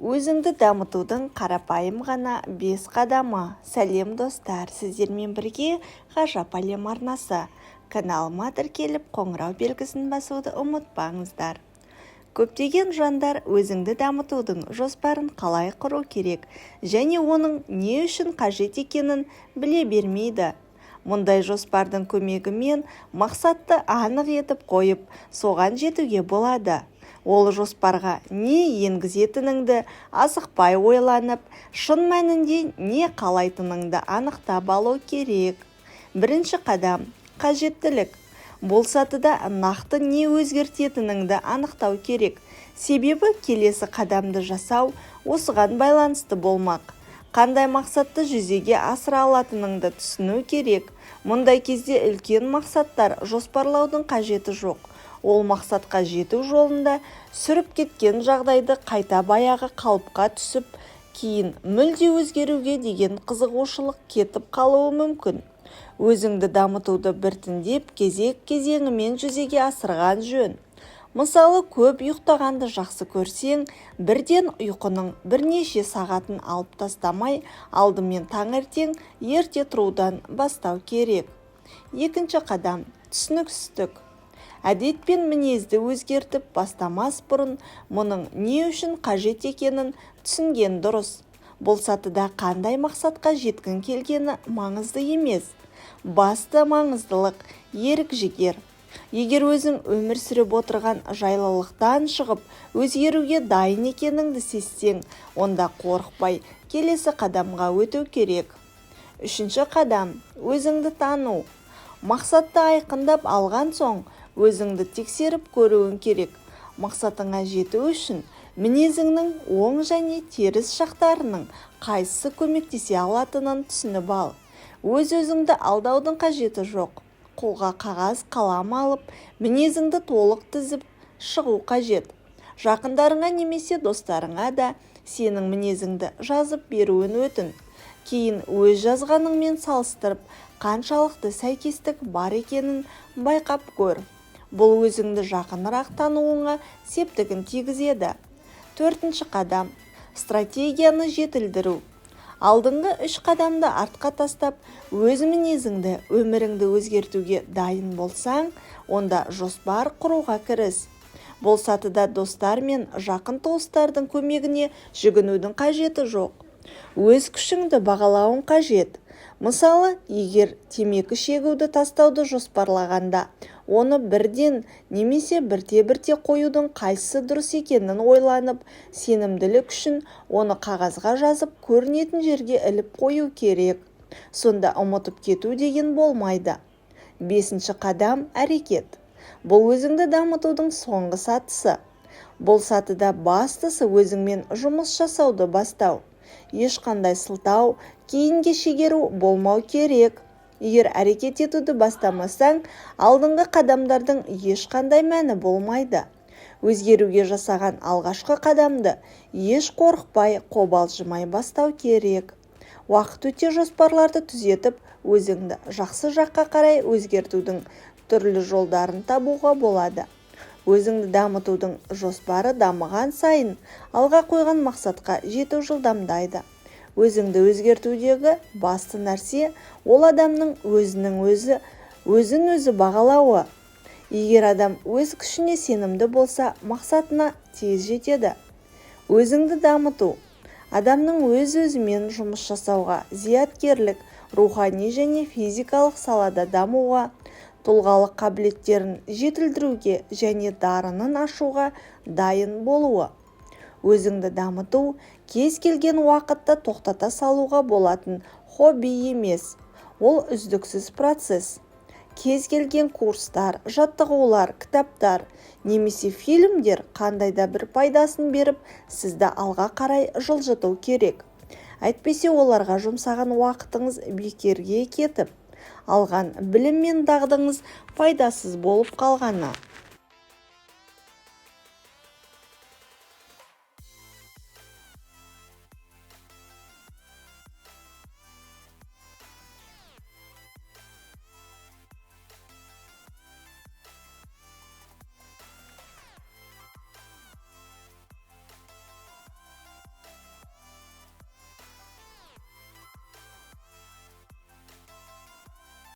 Өзіңді дамытудың қарапайым ғана 5 қадамы. Сәлем, достар! Сіздермен бірге Ғажап әлем арнасы. Каналыма тіркеліп, қоңырау белгісін басуды ұмытпаңыздар. Көптеген жандар өзіңді дамытудың жоспарын қалай құру керек және оның не үшін қажет екенін біле бермейді. Мұндай жоспардың көмегімен мақсатты анық етіп қойып, соған жетуге болады. Ол жоспарға не енгізетініңді асықпай ойланып, шын мәнінде не қалайтыныңды анықтап алу керек. Бірінші қадам – қажеттілік. Бұл сатыда нақты не өзгертетініңді анықтау керек, себебі келесі қадамды жасау осыған байланысты болмақ. Қандай мақсатты жүзеге асыра алатыныңды түсіну керек. Мұндай кезде үлкен мақсаттар жоспарлаудың қажеті жоқ. Ол мақсатқа жету жолында сүріп кеткен жағдайды қайта баяғы қалыпқа түсіп, кейін мүлде өзгеруге деген қызығушылық кетіп қалуы мүмкін. Өзіңді дамытуды біртіндеп, кезек-кезеңімен жүзеге асырған жөн. Мысалы, көп ұйықтағанды жақсы көрсең, бірден ұйқының бірнеше сағатын алып тастамай, алдымен таңертең ерте тұрудан бастау керек. Екінші қадам – түсіністік. Әдет пен мінезді өзгертіп бастамас бұрын мұның не үшін қажет екенін түсінген дұрыс. Бұл сатыда қандай мақсатқа жеткің келгені маңызды емес. Басты маңыздылық – ерік-жігер. Егер өзің өмір сүріп отырған жайлылықтан шығып, өзгеруге дайын екеніңді сезсең, онда қорықпай келесі қадамға өту керек. Үшінші қадам – өзіңді тану. Мақсатты айқындап алған соң, өзіңді тексеріп көруің керек. Мақсатыңа жету үшін мінезіңнің оң және теріс жақтарының қайсысы көмектесе алатынын түсініп ал. Өз-өзіңді алдаудың қажеті жоқ. Қолға қағаз, қалам алып, мінезіңді толық тізіп шығу қажет. Жақындарыңа немесе достарыңа да сенің мінезіңді жазып беруін өтін. Кейін өз жазғаныңмен салыстырып, қаншалықты сәйкестік бар екенін байқап көр. Бұл өзіңді жақынырақ тануыңа септігін тигізеді. Төртінші қадам – стратегияны жетілдіру. Алдыңғы үш қадамды артқа тастап, өз мінезіңді, өміріңді өзгертуге дайын болсаң, онда жоспар құруға кіріс. Бұл сатыда достар мен жақын туыстардың көмегіне жүгінудің қажеті жоқ. Өз күшіңді бағалауың қажет. Мысалы, егер темекі шегуді тастауды жоспарлағанда, оны бірден немесе бірте-бірте қоюдың қайсысы дұрыс екенін ойланып, сенімділік үшін оны қағазға жазып, көрінетін жерге іліп қою керек. Сонда ұмытып кету деген болмайды. Бесінші қадам – әрекет. Бұл өзіңді дамытудың соңғы сатысы. Бұл сатыда бастысы өзіңмен жұмыс жасауды бастау. Ешқандай сылтау, кейінге шегеру болмау керек. Егер әрекет етуді бастамасаң, алдыңғы қадамдардың ешқандай мәні болмайды. Өзгеруге жасаған алғашқы қадамды еш қорықпай, қобалжымай бастау керек. Уақыт өте жоспарларды түзетіп, өзіңді жақсы жаққа қарай өзгертудің түрлі жолдарын табуға болады. Өзіңді дамытудың жоспары дамыған сайын алға қойған мақсатқа жету жылдамдайды. Өзіңді өзгертудегі басты нәрсе – ол адамның өзінің өзі өзін өзі бағалауы. Егер адам өз күшіне сенімді болса, мақсатына тез жетеді. Өзіңді дамыту – адамның өз-өзімен жұмыс жасауға, зияткерлік, рухани және физикалық салада дамуға, тұлғалық қабілеттерін жетілдіруге және дарынын ашуға дайын болуы. Өзіңді дамыту кез келген уақытта тоқтата салуға болатын хобби емес, ол үздіксіз процесс. Кез келген курстар, жаттығулар, кітаптар немесе фильмдер қандай да бір пайдасын беріп, сізді алға қарай жылжыту керек. Әйтпесе оларға жұмсаған уақытыңыз бекерге кетіп, алған білім мен дағдыңыз пайдасыз болып қалғаны.